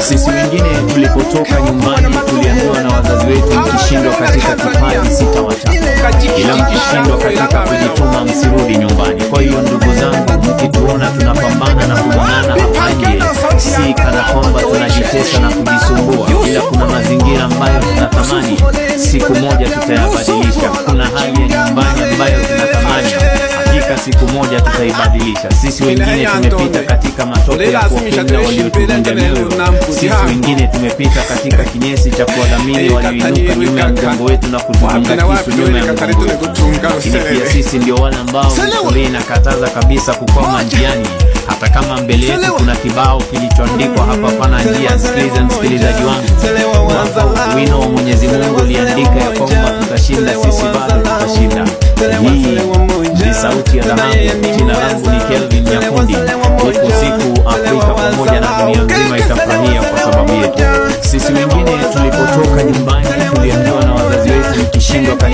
Sisi wengine tulipotoka nyumbani tuliambiwa na wazazi wetu, mkishindwa katika kipaji sitawachapa, ila mkishindwa katika kujituma msirudi nyumbani. Kwa hiyo ndugu zangu, mkituona tunapambana na kung'ang'ana hapa nje, si kana kwamba tunajitesa na kujisumbua, ila kuna mazingira ambayo tunatamani siku moja tutayabadilisha. Kuna hali ya nyumbani ambayo tunatamani hakika siku moja tutaibadilisha. Sisi wengine tumepita katika matope ya kuwapenda waliotuvunja mioyo. Sisi wengine tumepita katika kinyesi cha kuwadhamini walioinuka nyuma ya mgongo wetu na kutudunga kisu nyuma ya mgongo wetu. Lakini pia sisi ndio wale ambao historia inakataza kabisa kukwama njiani, hata kama mbele yetu kuna kibao kilichoandikwa hapa pana njia. Sikiliza msikilizaji wangu, wapo wino wa Mwenyezi Mungu uliandika ya kwamba tutashinda, sisi bado tutashinda. Hii ni sauti ya dhahabu. Jina langu ni Kelvin Nyakundi. Ipo siku Afrika pamoja na dunia nzima itafurahia kwa sababu yetu. Sisi wengine tulipotoka nyumbani tuliambiwa na wazazi wetu, mkishindwa katika